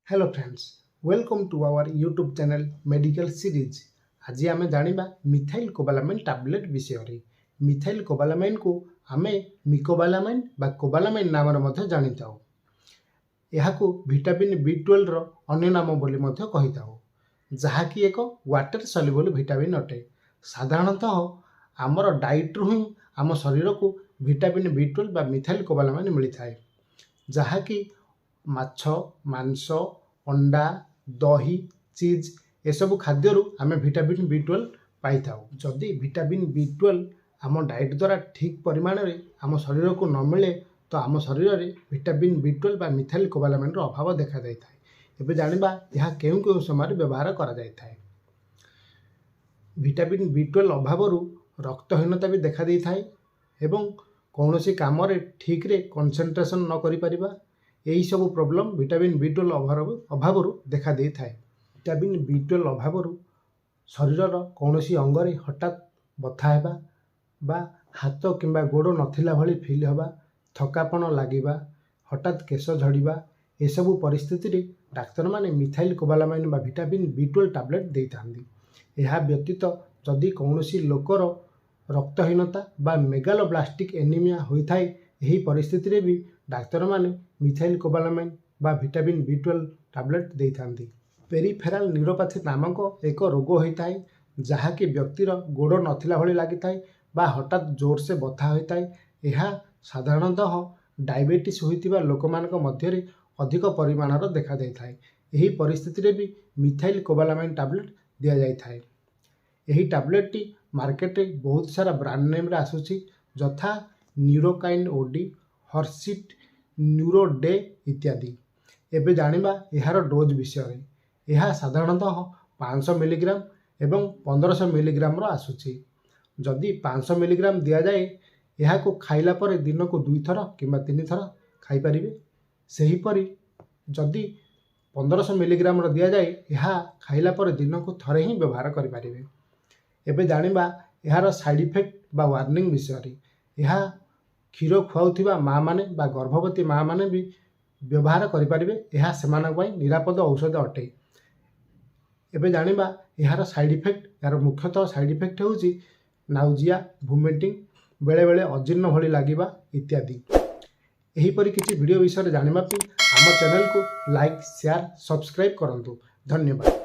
Hello friends, welcome to our YouTube channel Medical Series. ଆଜି ଆମେ ଜାଣିବା ମିଥାଇଲ୍ କୋବାଲାମାଇନ୍ ଟାବଲେଟ୍ ବିଷୟରେ। ମିଥାଇଲ୍ କୋବାଲାମାଇନ୍କୁ ଆମେ ମିକୋବାଲାମାଇନ୍ ବା କୋବାଲାମାଇନ୍ ନାମରେ ମଧ୍ୟ ଜାଣିଥାଉ। ଏହାକୁ ଭିଟାମିନ୍ ବି 12ର ଅନ୍ୟ ନାମ ବୋଲି ମଧ୍ୟ କହିଥାଉ, ଯାହାକି ଏକ ୱାଟର ସଲ୍ୟୁବଲ୍ ଭିଟାମିନ୍ ଅଟେ। ସାଧାରଣତଃ ଆମର ଡାଇଟ୍ରୁ ହିଁ ଆମ ଶରୀରକୁ ଭିଟାମିନ୍ ବି 12 ବା ମିଥାଇଲ୍ କୋବାଲାମାଇନ୍ ମିଳିଥାଏ, ଯାହାକି ମାଛ, ମାଂସ, ଅଣ୍ଡା, ଦହି, ଚିଜ୍ ଏସବୁ ଖାଦ୍ୟରୁ ଆମେ ଭିଟାମିନ୍ ବି 12 ପାଇଥାଉ। ଯଦି ଭିଟାମିନ୍ ବି 12 ଆମ ଡାଇଟ୍ ଦ୍ୱାରା ଠିକ୍ ପରିମାଣରେ ଆମ ଶରୀରକୁ ନ ମିଳେ, ତ ଆମ ଶରୀରରେ ଭିଟାମିନ୍ ବି 12 ବା ମିଥାଇଲ୍ କୋବାଲାମାଇନ୍ର ଅଭାବ ଦେଖାଯାଇଥାଏ। ଏବେ ଜାଣିବା ଏହା କେଉଁ କେଉଁ ସମୟରେ ବ୍ୟବହାର କରାଯାଇଥାଏ। ଭିଟାମିନ୍ ବି 12 ଅଭାବରୁ ରକ୍ତହୀନତା ବି ଦେଖାଦେଇଥାଏ ଏବଂ କୌଣସି କାମରେ ଠିକ୍ରେ କନସେନ୍ଟ୍ରେସନ୍ ନ କରିପାରିବା, ଏହିସବୁ ପ୍ରୋବ୍ଲେମ୍ ଭିଟାମିନ୍ ବି 12 ଅଭାବରୁ ଦେଖାଦେଇଥାଏ। ଭିଟାମିନ୍ ବି 12 ଅଭାବରୁ ଶରୀରର କୌଣସି ଅଙ୍ଗରେ ହଠାତ୍ ବଥା ହେବା ବା ହାତ କିମ୍ବା ଗୋଡ଼ ନଥିଲା ଭଳି ଫିଲ୍ ହେବା, ଥକାପଣ ଲାଗିବା, ହଠାତ୍ କେଶ ଝଡ଼ିବା, ଏସବୁ ପରିସ୍ଥିତିରେ ଡାକ୍ତରମାନେ ମିଥାଇଲ୍ କୋବାଲାମାଇନ୍ ବା ଭିଟାମିନ୍ ବି 12 ଟାବଲେଟ୍ ଦେଇଥାନ୍ତି। ଏହା ବ୍ୟତୀତ ଯଦି କୌଣସି ଲୋକର ରକ୍ତହୀନତା ବା ମେଗାଲୋବ୍ଲାଷ୍ଟିକ୍ ଏନିମିଆ ହୋଇଥାଏ, ଏହି ପରିସ୍ଥିତିରେ ବି ଡାକ୍ତରମାନେ ମିଥାଇଲ୍ କୋବାଲାମାଇନ୍ ବା ଭିଟାମିନ୍ ବି 12 ଟାବଲେଟ୍ ଦେଇଥାନ୍ତି। ପେରିଫେରାଲ ନ୍ୟୁରୋପାଥି ନାମକ ଏକ ରୋଗ ହୋଇଥାଏ, ଯାହାକି ବ୍ୟକ୍ତିର ଗୋଡ଼ ନଥିଲା ଭଳି ଲାଗିଥାଏ ବା ହଠାତ୍ ଜୋରସେ ବଥା ହୋଇଥାଏ। ଏହା ସାଧାରଣତଃ ଡାଇବେଟିସ୍ ହୋଇଥିବା ଲୋକମାନଙ୍କ ମଧ୍ୟରେ ଅଧିକ ପରିମାଣର ଦେଖାଯାଇଥାଏ। ଏହି ପରିସ୍ଥିତିରେ ବି ମିଥାଇଲ୍ କୋବାଲାମାଇନ୍ ଟାବଲେଟ୍ ଦିଆଯାଇଥାଏ। ଏହି ଟାବଲେଟ୍ଟି ମାର୍କେଟରେ ବହୁତ ସାରା ବ୍ରାଣ୍ଡ ନେମ୍ରେ ଆସୁଛି, ଯଥା ନ୍ୟୁରୋକାଇଣ୍ଡ ଓଡି, ହର୍ସିଟ୍, ନ୍ୟୁରୋ ଡେ ଇତ୍ୟାଦି। ଏବେ ଜାଣିବା ଏହାର ଡୋଜ୍ ବିଷୟରେ। ଏହା ସାଧାରଣତଃ 500 ମିଲିଗ୍ରାମ ଏବଂ 1500 ମିଲିଗ୍ରାମର ଆସୁଛି। ଯଦି 500 ମିଲିଗ୍ରାମ ଦିଆଯାଏ, ଏହାକୁ ଖାଇଲା ପରେ ଦିନକୁ ଦୁଇଥର କିମ୍ବା ତିନିଥର ଖାଇପାରିବେ। ସେହିପରି ଯଦି 1500 ମିଲିଗ୍ରାମର ଦିଆଯାଏ, ଏହା ଖାଇଲା ପରେ ଦିନକୁ ଥରେ ହିଁ ବ୍ୟବହାର କରିପାରିବେ। ଏବେ ଜାଣିବା ଏହାର ସାଇଡ଼୍ ଇଫେକ୍ଟ ବା ୱାର୍ଣ୍ଣିଂ ବିଷୟରେ। ଏହା କ୍ଷୀର ଖୁଆଉଥିବା ମାଆମାନେ ବା ଗର୍ଭବତୀ ମାଆମାନେ ବି ବ୍ୟବହାର କରିପାରିବେ। ଏହା ସେମାନଙ୍କ ପାଇଁ ନିରାପଦ ଔଷଧ ଅଟେ। ଏବେ ଜାଣିବା ଏହାର ସାଇଡ଼୍ ଇଫେକ୍ଟ। ଏହାର ମୁଖ୍ୟତଃ ସାଇଡ଼୍ ଇଫେକ୍ଟ ହେଉଛି ନାଉଜିଆ, ଭୋମିଟିଂ, ବେଳେବେଳେ ଅଜୀର୍ଣ୍ଣ ଭଳି ଲାଗିବା ଇତ୍ୟାଦି। ଏହିପରି କିଛି ଭିଡ଼ିଓ ବିଷୟରେ ଜାଣିବା ପାଇଁ ଆମ ଚ୍ୟାନେଲକୁ ଲାଇକ୍, ସେୟାର, ସବସ୍କ୍ରାଇବ୍ କରନ୍ତୁ। ଧନ୍ୟବାଦ।